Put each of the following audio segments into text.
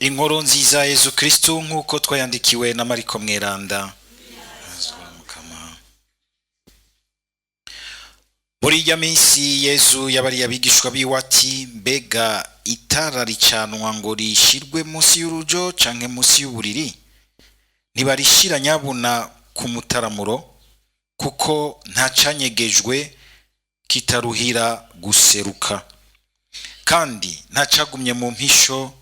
Inkuru nziza ya Yezu Kristu nk'uko twayandikiwe na Mariko Mweranda. Muri irya minsi Yezu yabariye abigishwa biwe ati: mbega itara ricanwa ngo rishirwe munsi y'urujo canke munsi y'uburiri? Ntibarishira nyabuna ku mutaramuro, kuko nta canyegejwe kitaruhira guseruka, kandi nta cagumye mu mpisho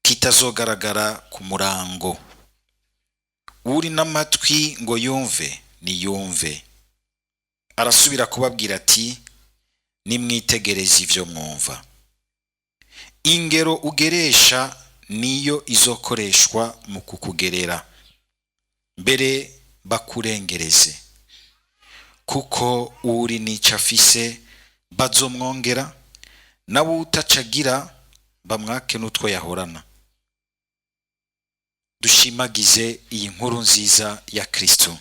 kitazogaragara ku murango. Uri n'amatwi ngo yumve niyumve. Arasubira kubabwira ati: nimwitegereze ivyo mwumva. Ingero ugeresha niyo izokoreshwa mu kukugerera, mbere bakurengereze, kuko uri n'ico afise bazomwongera, nawe utacagira bamwake n'utwo yahorana. Dushimagize iyi nkuru nziza ya Kristo.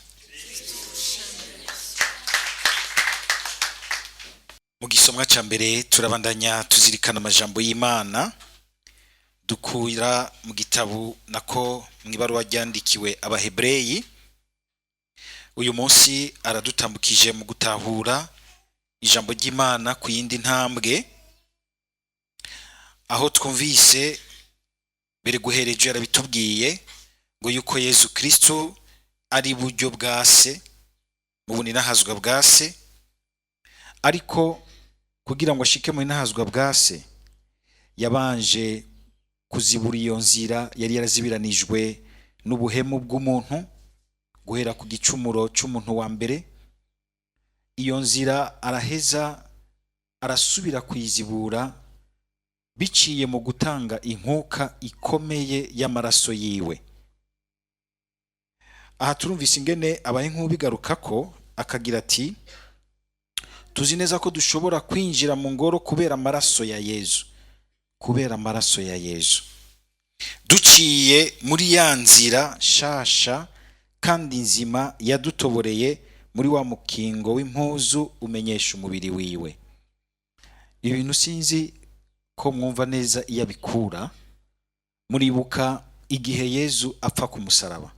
Mu gisomwa ca mbere turabandanya tuzirikana amajambo y'Imana dukura mu gitabo nako mw'ibaruwa ryandikiwe Abahebreyi. Uyu munsi aradutambukije mu gutahura ijambo ry'Imana ku yindi ntambwe, aho twumvise biri guhereje yarabitubwiye ngo yuko Yezu Kristo ari buryo bwa se, mu buninahazwa bwa se, ariko kugira ngo ashike mu buninahazwa bwa se yabanje kuzibura iyo nzira yari yarazibiranijwe n'ubuhemu bw'umuntu guhera ku gicumuro c'umuntu wa mbere. Iyo nzira araheza arasubira kuyizibura biciye mu gutanga inkuka ikomeye y'amaraso yiwe. Aha turumvise ingene abaye nk'ubigarukako akagira ati: tuzi neza ko dushobora kwinjira mu ngoro kubera amaraso ya Yezu, kubera amaraso ya Yezu, duciye muri ya nzira shasha kandi nzima yadutoboreye muri wa mukingo w'impuzu umenyesha umubiri wiwe. Ibintu sinzi ko mwumva neza iyo abikura. Muribuka igihe Yezu apfa ku musaraba,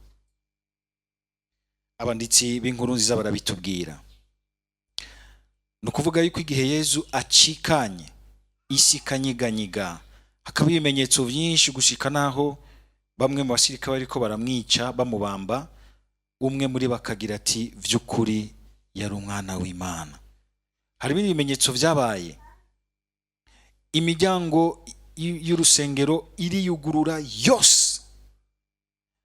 abanditsi b'inkuru nziza barabitubwira. Ni ukuvuga yuko igihe Yezu acikanye isi ikanyiganyiga, hakaba ibimenyetso byinshi gushika naho bamwe mu basirikare bariko baramwica bamubamba, umwe muri bakagira ati vy'ukuri yari umwana w'Imana. Hari ibindi bimenyetso vyabaye, imiryango y'urusengero iriyugurura yose,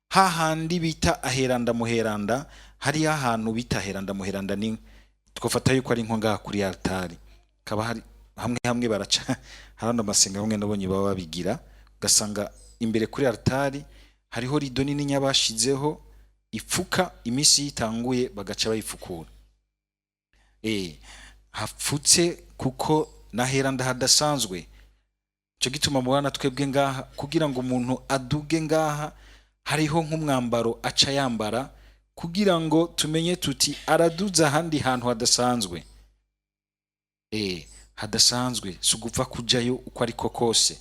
hahandi bita aheranda muheranda. Hari ahantu bita aheranda muheranda, ni twafata yuko ari nko ngaha kuri altari, kaba hari hamwe hamwe baraca harano amasenga hamwe nabonye baba babigira, ugasanga imbere kuri altari hariho rido nini nyabashizeho ipfuka, iminsi yitanguye bagaca bayifukura. Hapfutse kuko naheranda hadasanzwe. Cyo gituma mubana twebwe ngaha kugira ngo umuntu aduge ngaha hariho nk'umwambaro aca yambara kugira ngo tumenye tuti araduza ahandi hantu hadasanzwe. Hadasanzwe si ugupfa kujayo uko ariko kose.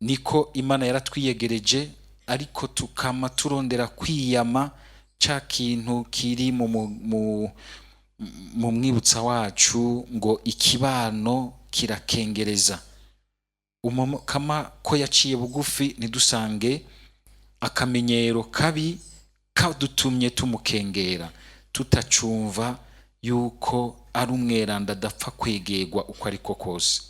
Niko Imana yaratwiyegereje, ariko tukama turondera kwiyama ca kintu kiri mu mwibutsa wacu ngo ikibano kirakengereza. Umukama ko yaciye bugufi ntidusange akamenyero kabi kadutumye tumukengera, tutacumva yuko ari umweranda adapfa kwegerwa uko ariko kose.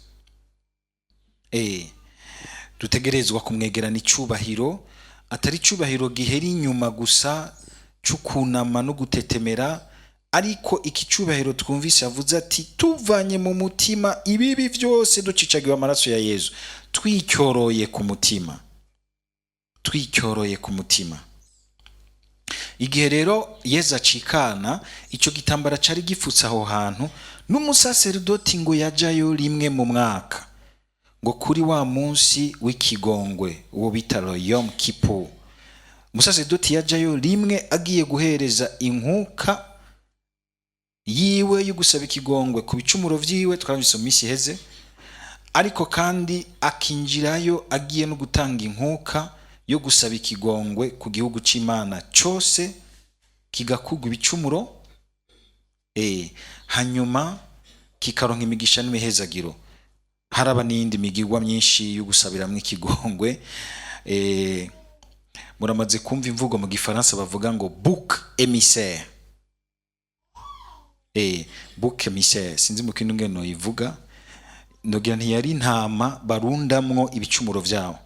Dutegerezwa kumwegerana icubahiro, atari icubahiro gihera inyuma gusa c'ukunama no gutetemera, ariko iki cubahiro twumvise avuze ati tuvanye mu mutima ibibi vyose ducicagiwe amaraso ya Yezu, twicyoroye ku mutima, twicyoroye ku mutima. Igihe rero Yezu acikana ico gitambara cari gipfutse aho hantu, n'umusaserdoti ngo yajayo rimwe mu mwaka, ngo kuri wa munsi w'ikigongwe uwo bita Yom Kippur, umusaserdoti yajayo rimwe agiye guhereza inkuka yiwe yo gusaba ikigongwe ku bicumuro vyiwe, twabise mu minsi iheze. Ariko kandi akinjirayo agiye no gutanga inkuka yo gusaba ikigongwe ku gihugu c'Imana cose, kigakugwa ibicumuro, hanyuma kikaronka imigisha n'imihezagiro. Haraba n'iyindi migigwa myinshi yo gusabiramwo ikigongwe. Muramaze kumva imvugo mu gifaransa bavuga ngo bouc émissaire. Bouc émissaire, sinzi mu kindi ngeno ivuga, nogira ntiyari intama barundamwo ibicumuro vyabo,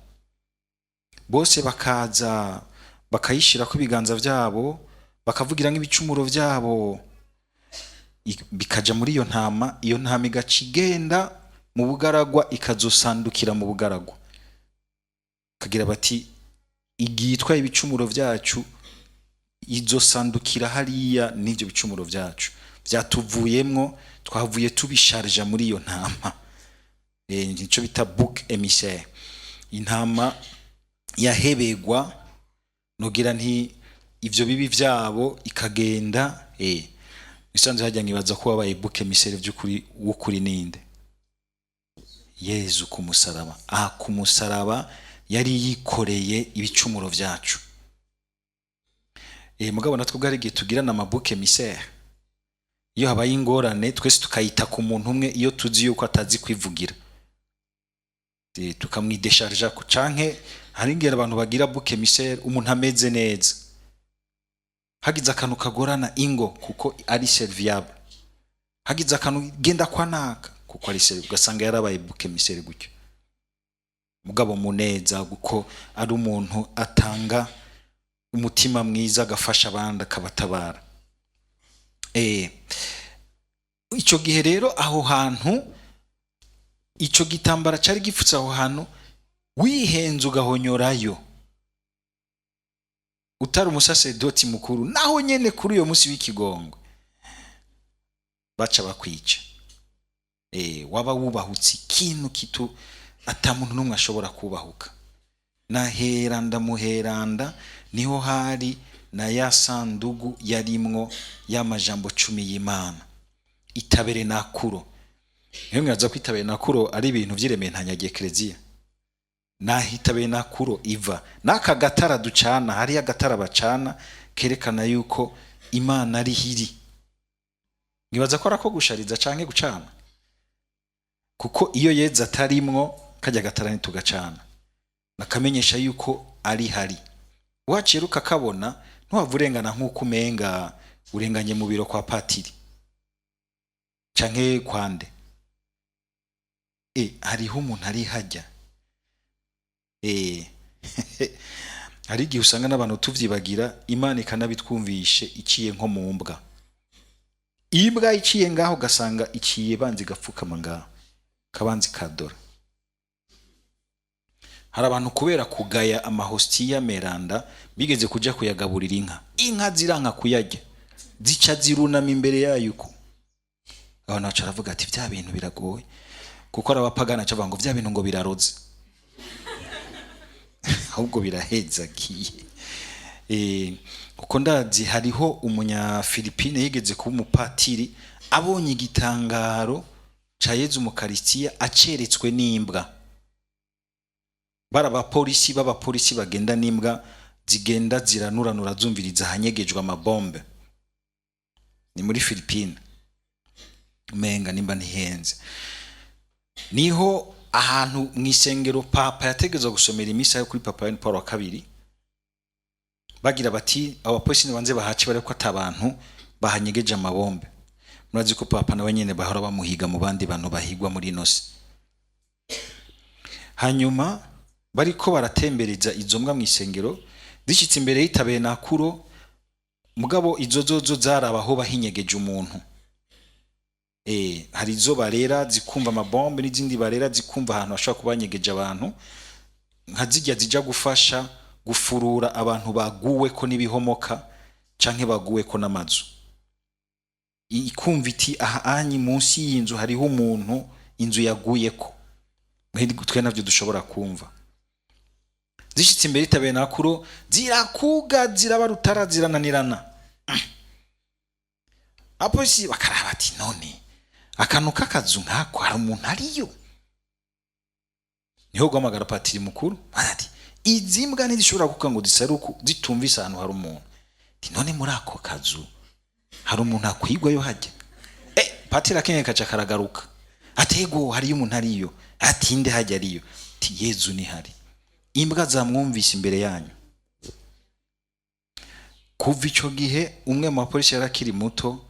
bose bakaza bakayishirako ibiganza vyabo, bakavugira nk'ibicumuro vyabo, bikaja muri iyo ntama. Iyo ntama igaca igenda mu bugaragwa, ikazosandukira mu bugaragwa, kagira bati igiye itwaye ibicumuro vyacu, izosandukira hariya n'ivyo bicumuro vyacu vyatuvuyemwo, twavuye tubisharija muri iyo ntama. Nico bita bouc émissaire, intama yahebegwa, nogira nti ivyo bibi vyabo ikagenda. Isanzwe hajya nkibaza ko wabaye bouc émissaire vy'ukuri w'ukuri ninde? Yezu ku musaraba. Aha ku musaraba yari yikoreye ibicumuro vyacu. Mugabo natwe bwari igihe tugirana ama bouc émissaire, iyo habaye ingorane twese tukayita ku muntu umwe, iyo tuzi yuko atazi kwivugira, tukamwidesharja ku canke hari ingero abantu bagira bouc émissaire umuntu ameze neza, hagize akantu kagorana ingo kuko ari serviable, hagize akantu genda kwa naka kuko ari serviable, ugasanga yarabaye bouc émissaire gutyo. Mugabo muneza kuko ari umuntu atanga umutima mwiza, agafasha abandi, akabatabara. Ico gihe rero aho hantu ico gitambara cari gipfutse aho hantu, wihenze ugahonyorayo utari umusasedoti mukuru, naho nyene kuri uyo munsi w'ikigongwe baca bakwica. Waba wubahutse ikintu kitu ata muntu n'umwe ashobora kubahuka. Naheranda muheranda niho hari na ya sandugu yarimwo ya majambo 10 y'Imana, itaberenakuro. Niyo mwaza ko itaberenakuro ari ibintu vy'irementanya ekereziya, naho itaberenakuro iva n'aka gatara ducana, hariyo agatara bacana kerekana yuko Imana ari hiri. Ngibaza ko arako gushariza canke gucana, kuko iyo Yezu atarimwo kajya gatara ntitugacana, nakamenyesha yuko ari hari. Waciye ukakabona ntiwava urengana nk'uko umenga urenganye mu biro kwa patiri canke kwande. Hariho umuntu ari hajya. Hari igihe usanga n'abantu tuvyibagira, Imana ikanabitwumvishe iciye nko mu mbwa. Imbwa iciye ngaho, ugasanga iciye banza igapfukama ngaho, kabanza ikadora. Hari abantu kubera kugaya amahostiya meranda bigeze kuja kuyagaburira inka, inka ziranka kuyarya, zica zirunama imbere yayo uko. Abantu baca baravuga ati vya bintu biragoye, kuko ari abapagani, aca bavuga ngo vya bintu ngo biraroze, ahubwo birahezagiye. Kuko ndazi hariho umunyafilipine yigeze kuba umupatiri, abonye igitangaro ca Yezu Mukarisitiya aceretswe n'imbwa. Bari abapolisi b'abapolisi bagenda n'imbwa zigenda ziranuranura zumviriza ahanyegejwe amabombe. Ni muri Filipine umenga nimba ntihenze, niho ahantu mu isengero papa yategerezwa gusomera imisa yo kuri Papa Yohani Paul wa kabiri. Bagira bati abapolisi nibanze bahace bareko ata abantu bahanyegeje amabombe. Murazi ko papa nawe nyene bahora bamuhiga mu bandi bantu bahigwa muri ino si. Hanyuma bariko baratembereza izo mbwa mu isengero, zishitse imbere y'itabenakuro, mugabo izo zozo zaraba aho bahinyegeje umuntu. Hari izo barera zikumva amabombe, n'izindi barera zikumva ahantu hashobora kuba hanyegeje abantu, nka zirya zija gufasha gufurura abantu baguweko n'ibihomoka canke baguweko n'amazu. Ikumva iti aha anyi munsi y'inzu hariho umuntu inzu yaguyeko. Twe navyo dushobora kumva. Zishitse imbere y'itabenakuro zirakuga, ziraba rutara, zirananirana. Abapolisi bakaraba ati none akantu k'akazu nkako hari umuntu ariyo? Niho guhamagara patiri mukuru, ati: "Izi mbwa ntizishobora kuvuga ngo zisaruku zitumvise ahantu hari umuntu." Ati: "None muri ako kazu hari umuntu akwigwayo hajya?" Patiri akenye kaca karagaruka, ati: "Ego, hariyo umuntu ariyo." Ati: "Inde hajya ariyo?" Ati: "Yezu nihari, imbwa zamwumvise imbere yanyu." Kuva ico gihe umwe mu bapolisi yari akiri muto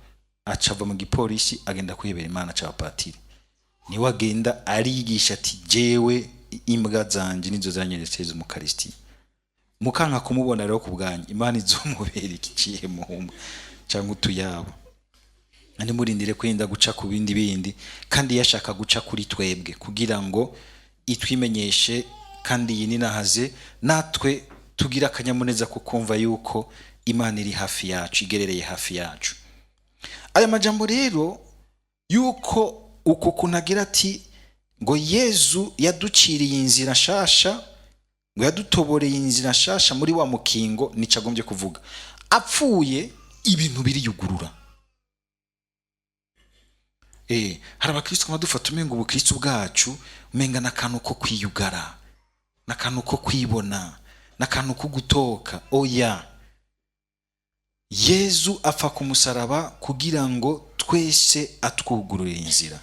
acava mu gipolisi, agenda kwihebera Imana, aca patiri. Niwe agenda arigisha ati: "Jewe imbwa zanje nizo zanyeretse Yezu mu Karisitiya." Mukanka kumubona rero ku bwanyu, Imana izomubera ikiciye muhumba cyangwa utuyabo. Ntimurindire kwenda guca ku bindi bindi, kandi yashaka guca kuri twebwe kugira ngo itwimenyeshe, kandi iyi ninahaze natwe tugira akanyamuneza ko kumva yuko Imana iri hafi yacu, igerereye hafi yacu. Aya majambo rero yuko uko kuntu agira ati ngo Yezu yaduciriye inzira nshasha, ngo yadutoboreye inzira nshasha muri wa mukingo, nico agombye kuvuga. Apfuye, ibintu biriyugurura. Hari abakristo badufata umenga ubukristo bwacu umenga n'akantu ko kwiyugara, n'akantu ko kwibona, n'akantu ko gutoka. Oya, Yezu apfa ku musaraba kugira ngo twese atwugurure inzira.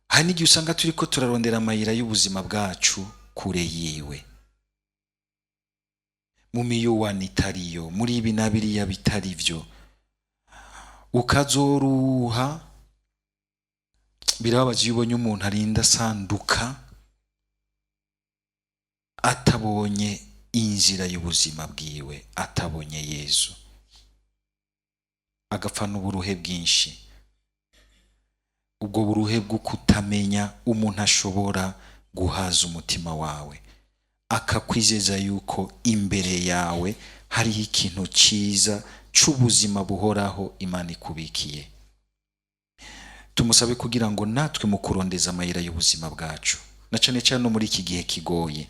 Hari n'igihe usanga turi ko turarondera amayira y'ubuzima bwacu kure yiwe, mu miyuwano itariyo, muri ibi na biriya bitari byo, ukazoruha. Birababaza iyo ubonye umuntu arinda asanduka atabonye inzira y'ubuzima bwiwe, atabonye Yezu, agapfa n'uburuhe bwinshi, ubwo buruhe bwo kutamenya umuntu ashobora guhaza umutima wawe, akakwizeza yuko imbere yawe hariho ikintu cyiza c'ubuzima buhoraho Imana ikubikiye. Tumusabe kugira ngo natwe mu kurondeza amayira y'ubuzima bwacu, na cane cane no muri iki gihe kigoye,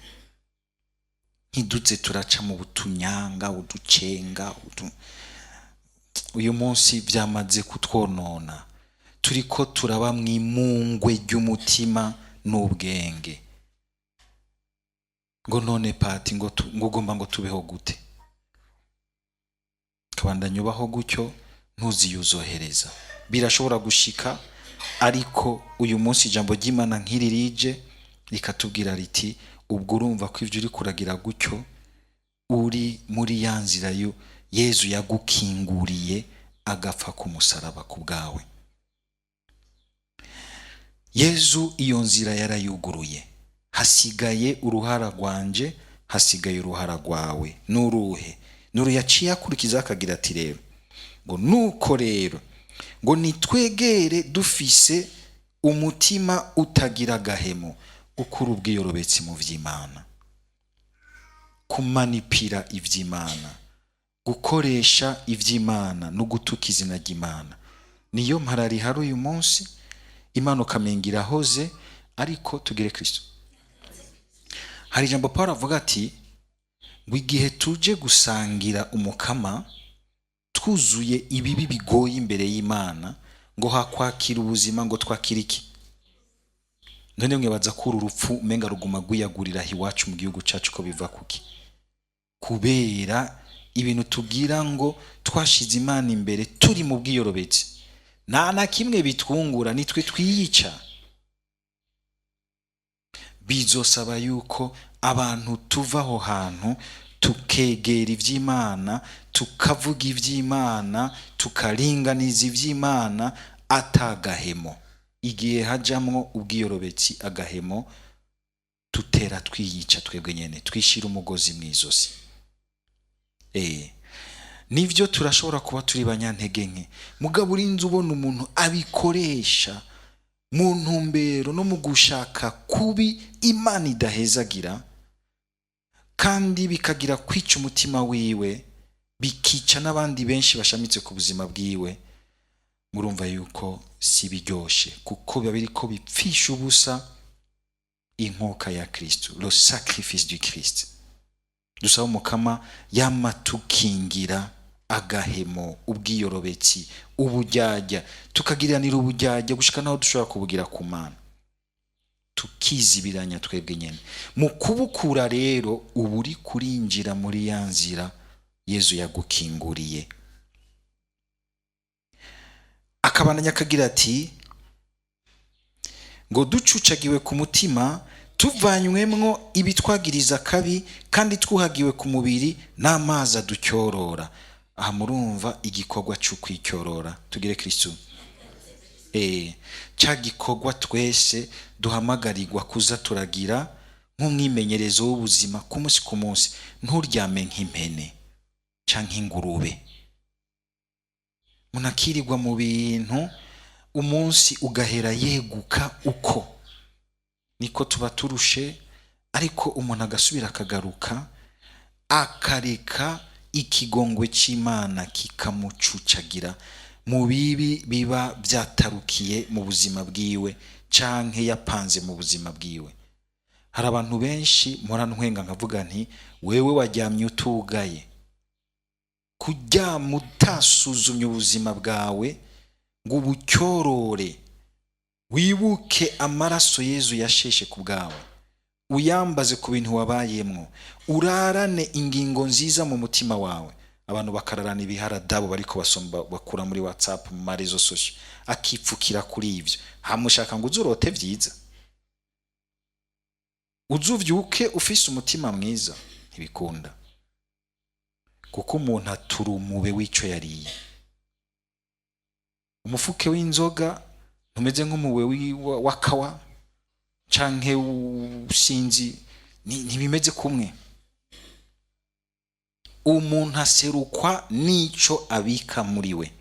ntiduze turaca mu butunyanga uducenga uyu munsi byamaze kutwonona. Turiko turaba mwimungwe ry'umutima n'ubwenge. Ngo none pati, ngo ugomba ngo tubeho gute? Kabandanya ubaho gutyo, ntuziyuzohereza. Birashobora gushika, ariko uyu munsi ijambo ry'Imana nk'iri rije rikatubwira riti: "Ubwo urumva ko ibyo uri kuragira gutyo uri muri ya nzira yo Yezu yagukinguriye agapfa ku musaraba ku bwawe." Yezu iyo nzira yarayuguruye, hasigaye uruhara rwanje, hasigaye uruhara rwawe. N'uruhe? Nuru yaciye akurikiza akagira ati rero ngo nuko rero ngo nitwegere dufise umutima utagira agahemo, gukura ubwiyorobetsi mu vy'Imana, kumanipira ivy'Imana, gukoresha ivy'Imana no gutuka izina ry'Imana. Niyo mparari hari uyu munsi. Imana ukamenga irahoze, ariko tugire Kristo. Hari ijambo Paul avuga ati ngo igihe tuje gusangira umukama twuzuye ibibi bigoye imbere y'Imana, ngo hakwakira ubuzima ngo twakira iki? None mwibaza ko uru rupfu umenga ruguma rwiyagurira iwacu mu gihugu cacu, ko biva kuki? Kubera ibintu tubwira ngo twashize Imana imbere turi mu bwiyorobetsi, nta na kimwe bitwungura, nitwe twiyica. Bizosaba yuko abantu tuva aho hantu tukegera ivy'Imana, tukavuga ivy'Imana, tukaringaniza ivy'Imana atagahemo. Igihe hajamwo ubwiyorobetsi, agahemo, tutera twiyica twebwe nyene, twishira umugozi mw'izosi. Nivyo, turashobora kuba turi banyantege nke, mugabo urinze ubona umuntu abikoresha mu ntumbero no mu gushaka kubi Imana idahezagira, kandi bikagira kwica umutima wiwe, bikica n'abandi benshi bashamitse ku buzima bwiwe, murumva yuko si biryoshe, kuko biba biriko bipfisha ubusa inkoka ya Kristo, le sacrifice du Christ. Dusaba umukama yamatukingira agahemo, ubwiyorobetsi, ubujyajya, tukagiriranira ubujyajya gushika naho dushobora kubugira ku Mana. Tukizibiranya twebwe nyene. Mu kubukura rero, uba uri kurinjira muri ya nzira Yezu yagukinguriye. Akabandanya akagira ati ngo ducucagiwe ku mutima, tuvanywemwo ibitwagiriza akabi, kandi twuhagiwe ku mubiri n'amazi aducyorora. Aha murumva igikorwa cy'ukwicorora. Tugire Kristu. Cya gikorwa twese duhamagarirwa kuza turagira nk'umwimenyerezo w'ubuzima ku munsi ku munsi. Nturyame nk'impene canke ingurube. Umuntu akirirwa mu bintu, umunsi ugahera yeguka uko niko tuba turushe, ariko umuntu agasubira akagaruka, akareka ikigongwe cy'Imana kikamucucagira mu bibi biba byatarukiye mu buzima bwiwe canke yapanze mu buzima bwiwe. Hari abantu benshi mpora ntwenga nkavuga nti: "Wewe waryamye utugaye." Kuryama utasuzumye ubuzima bwawe ngo ubucyorore, wibuke amaraso Yezu yasheshe ku bwawe, uyambaze ku bintu wabayemwo, urarane ingingo nziza mu mutima wawe. Abantu bakararana ibiharadabo bariko basoma, bakura muri WhatsApp, mu ma réseaux sociaux, akipfukira kuri ivyo. Hamushaka ngo uzurote vyiza, uzuvyuke ufise umutima mwiza? Ntibikunda, kuko umuntu atura umube w'ico yariye. Umufuke w'inzoga ntumeze nk'umube w'akawa canke sinzi, ntibimeze kumwe. Umuntu aserukwa n'ico abika muri we.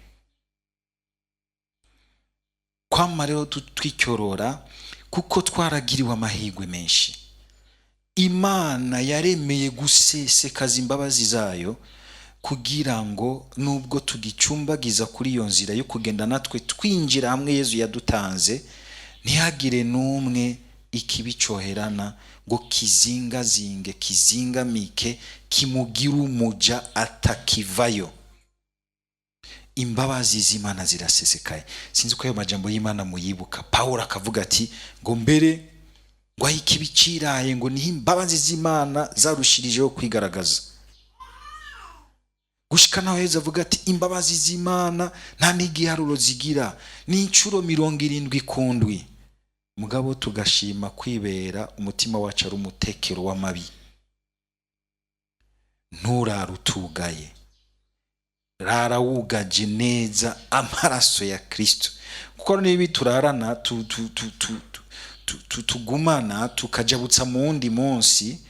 Kwama rero twicyorora, kuko twaragiriwe amahirwe menshi. Imana yaremeye gusesekaza imbabazi zayo kugira ngo nubwo tugicumbagiza kuri iyo nzira yo kugenda natwe twinjira hamwe Yezu yadutanze, ntihagire n'umwe ikibi coherana ngo kizingazinge, kizingamike, kimugire umuja atakivayo. Imbabazi z'Imana zirasesekaye. Sinzi ko ayo majambo y'Imana muyibuka. Pawulo akavuga ati ngo mbere ngo aho ikibi ciraye, ngo niho imbabazi z'Imana zarushirijeho kwigaragaza, gushika naho Yezu avuga ati imbabazi z'Imana nta n'igiharuro zigira, ni inshuro 70 ku ndwi. Mugabo tugashima kwibera umutima wacu ari umutekero w'amabi. Nturara utugaye, rara wugaje neza amaraso ya Kristo, kuko niba turarana tugumana tukajabutsa mu wundi munsi,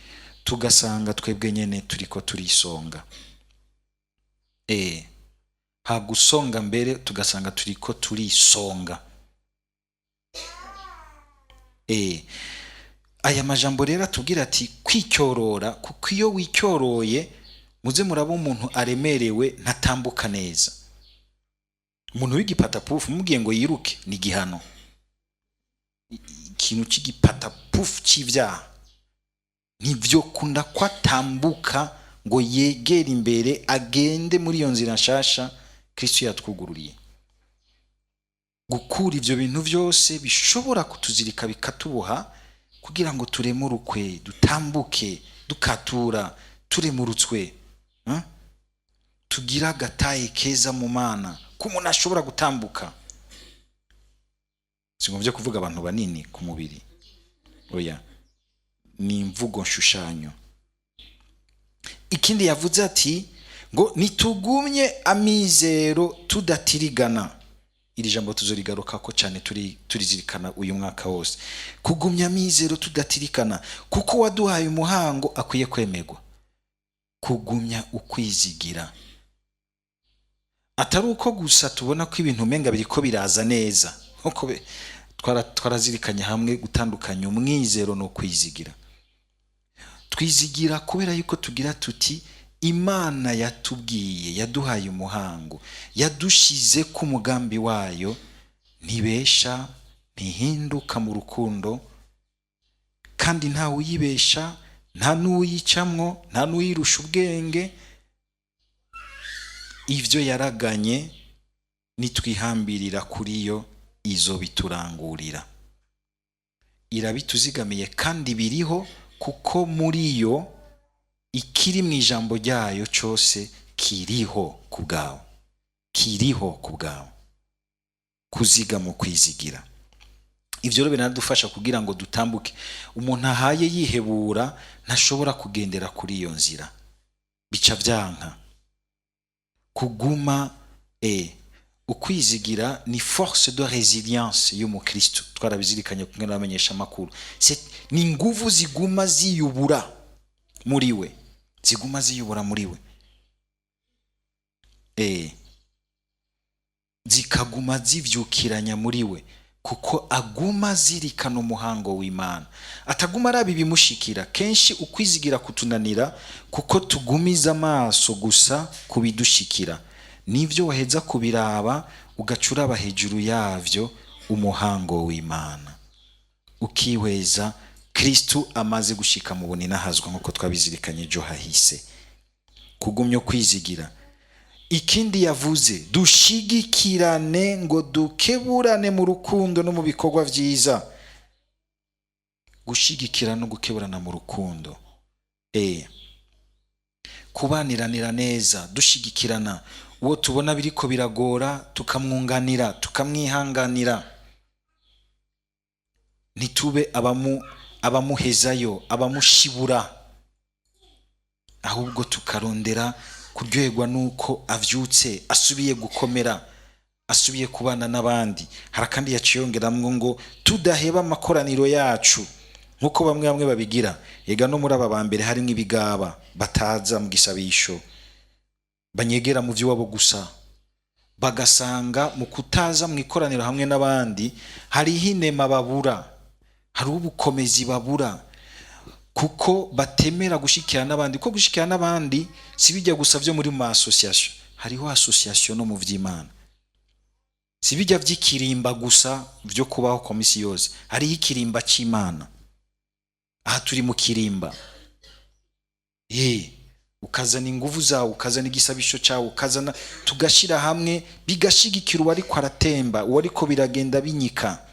tugasanga twebwe nyene turiko turisonga. Hagusonga mbere, tugasanga turiko turisonga. Aya majambo rero atubwira ati kwicyorora, kuko iyo wicyoroye, muze muraba umuntu aremerewe ntatambuka neza. Umuntu w'igipatapufu mubwiye ngo yiruke ni igihano. Ikintu cy'igipatapufu cy'ibyaha ntivyo kunda ko atambuka ngo yegere imbere, agende muri iyo nzira nshasha Kristo yatwugururiye. Gukura ivyo bintu vyose bishobora kutuzirika bikatuboha, kugira ngo turemurukwe, dutambuke dukatura, turemurutswe? Tugire agataye keza mu Mana ko umuntu ashobora gutambuka. Singombye kuvuga abantu banini ku mubiri, oya, ni imvugo nshushanyo. Ikindi yavuze ati ngo nitugumye amizero tudatirigana. Iri jambo tuzorigarukako cyane, turizirikana uyu mwaka wose. Kugumya amizero tudatirikana, kuko waduhaye umuhango akwiye kwemerwa. Kugumya ukwizigira, atari uko gusa tubona ko ibintu umenga biriko biraza neza. Nkuko twarazirikanye hamwe gutandukanya umwizero no kwizigira. Twizigira kubera yuko tugira tuti Imana yatubwiye, yaduhaye umuhango, yadushize ku mugambi wayo, ntibesha, ntihinduka mu rukundo, kandi ntawe uyibesha, nta n'uyicamwo, nta n'uyirusha ubwenge. Ivyo yaraganye, nitwihambirira kuri yo, izo biturangurira. Irabituzigamiye kandi biriho, kuko muri yo ikiri mu ijambo ryayo cyose kiriho ku bwawe, kiriho ku bwawe. Kuziga mu kwizigira, ibyo rero biranadufasha kugira ngo dutambuke. Umuntu ahaye yihebura ntashobora kugendera kuri iyo nzira, bica byanka kuguma. Ukwizigira ni force de résilience y'umukristo. Twarabizirikanye kumwe n'abamenyeshamakuru. Ni inguvu ziguma ziyubura muri we, ziguma ziyubura muri we, zikaguma zivyukiranya muri we, kuko aguma azirikana umuhango w'Imana, ataguma araba ibimushikira. Kenshi ukwizigira kutunanira kuko tugumiza amaso gusa ku bidushikira. Nibyo waheza kubiraba, ugaca uraba hejuru yavyo umuhango w'Imana, ukihweza Kristu amaze gushika mu buninahazwa, nk'uko twabizirikanye ejo hahise. Kugumya kwizigira. Ikindi yavuze: dushigikirane ngo dukeburane mu rukundo no mu bikorwa vyiza. Gushigikira no gukeburana mu rukundo, kubaniranira neza, dushigikirana. Uwo tubona biriko biragora tukamwunganira, tukamwihanganira, ntitube abamuhezayo, abamushibura, ahubwo tukarondera kuryoherwa nuko avyutse, asubiye gukomera, asubiye kubana n'abandi. Hari akandi yaciye yongeramwo ngo tudaheba amakoraniro yacu nk'uko bamwe bamwe babigira. Ega no muri aba ba mbere harimwo ibigaba bataza mu gisabisho, banyegera mu vy'iwabo gusa, bagasanga mu kutaza mu ikoraniro hamwe n'abandi hariho inema babura, hariho ubukomezi babura, kuko batemera gushikira n'abandi. Kuko gushikira n'abandi si bijya gusa vyo muri ma association, hariho association no mu vy'Imana. Si bijya vy'ikirimba gusa vyo kubaho kwa misi yose, hariho ikirimba c'Imana. Aha turi mu kirimba, ukazana inguvu zawe, ukazana igisabisho cyawe, ukazana, tugashira hamwe, bigashigikira uwariko aratemba, uwariko biragenda binyika,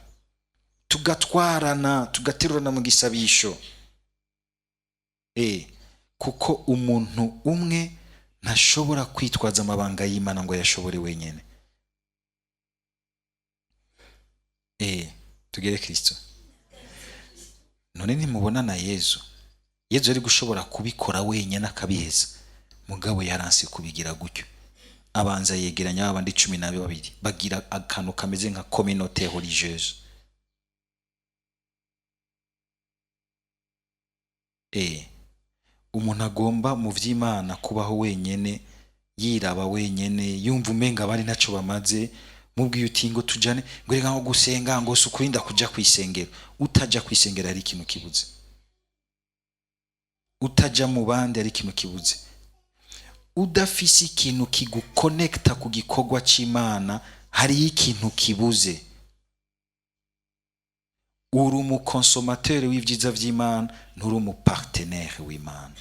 tugatwarana, tugaterurana mu gisabisho. Kuko umuntu umwe ntashobora kwitwaza amabanga y'Imana ngo ayashobore wenyene. Tugere Kristo. None ntimubona na Yezu? Yezu yari gushobora kubikora wenyine akabiheza, mugabo yaranse kubigira gutyo, abanza yegeranya babandi 12, bagira akantu kameze nka communauté religieuse. Umuntu agomba mu vy'Imana kubaho wenyene, yiraba wenyene, yumva umenga abandi ntaco bamaze, mubwiye uti ngo tujane, ngo reka ngo gusenga ngo si ukurinda kuja kw'isengero. Utaja kw'isengero hari ikintu kibuze, utaja mu bandi hari ikintu kibuze, udafise ikintu kigukonekta ku gikorwa c'Imana hariyo ikintu kibuze. Uri umukonsomateri w'ivyiza vy'Imana, nturi umupartenere w'Imana,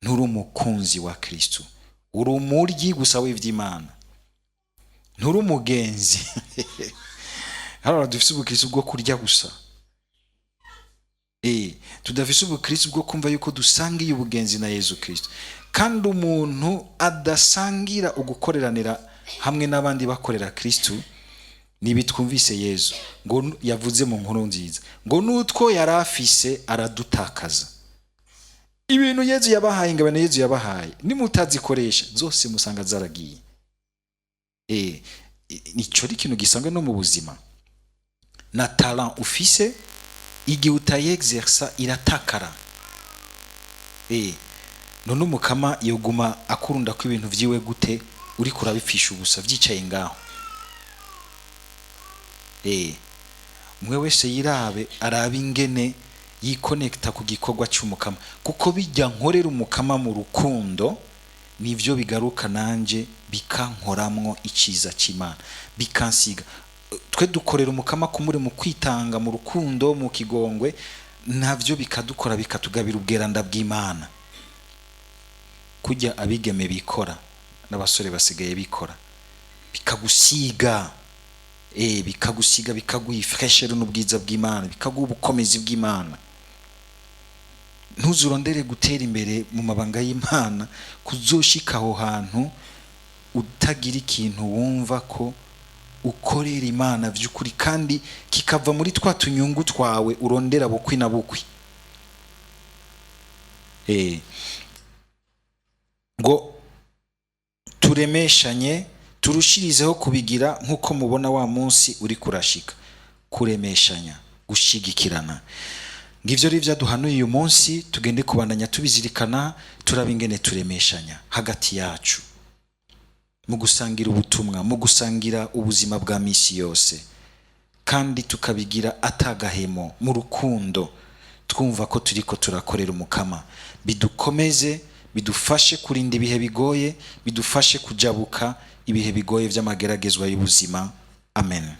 nturi umukunzi wa Kristo, uri umuryi gusa w'ivy'Imana, nturi umugenzi. Hano dufise ubukristo bwo kurya gusa, tudafise ubukristo bwo kumva yuko dusangiye ubugenzi na Yezu Kristo. Kandi umuntu adasangira ugukoreranira hamwe n'abandi bakorera Kristo, nibitwumvise Yezu ngo yavuze mu nkuru nziza ngo nutwo yarafise aradutakaza. Ibintu Yezu yabahaye, ingabano Yezu yabahaye, nimutazikoresha zose musanga zaragiye. Nico ari ikintu gisanzwe no mu buzima. Na talent ufise, igihe utayexersa iratakara. None umukama yoguma akurunda ko ibintu vyiwe gute uriko urabipfisha ubusa vyicaye ngaho? Umwe wese yirabe, arabe ingene yikonekta ku gikorwa c'umukama, kuko bijya nkorera umukama mu rukundo nivyo bigaruka nanje bikankoramwo iciza c'Imana, bikansiga. Twe dukorera umukama kumuri mu kwitanga, mu rukundo, mu kigongwe, navyo bikadukora, bikatugabira ubweranda bw'Imana. Kujya abigeme bikora n'abasore basigaye bikora, bikagusiga. Bikagusiga, bikaguha ifreshere n'ubwiza bw'Imana, bikaguha ubukomezi bw'Imana. Ntuzurondere gutera imbere mu mabanga y'Imana kuzoshika aho hantu utagira ikintu wumva ko ukorera Imana by'ukuri, kandi kikava muri twa tunyungu twawe urondera bukwi na bukwi. Ngo turemeshanye, turushirizeho kubigira nk'uko mubona wa munsi uri kurashika. Kuremeshanya, gushigikirana, ngivyo rero vyaduhanuye uyu munsi. Tugende kubandanya tubizirikana, turaba ingene turemeshanya hagati yacu mu gusangira ubutumwa, mu gusangira ubuzima bwa misi yose, kandi tukabigira atagahemo, mu rukundo, twumva ko turiko turakorera Umukama. Bidukomeze, bidufashe kurinda ibihe bigoye, bidufashe kujabuka ibihe bigoye vy'amageragezwa y'ubuzima. Amen.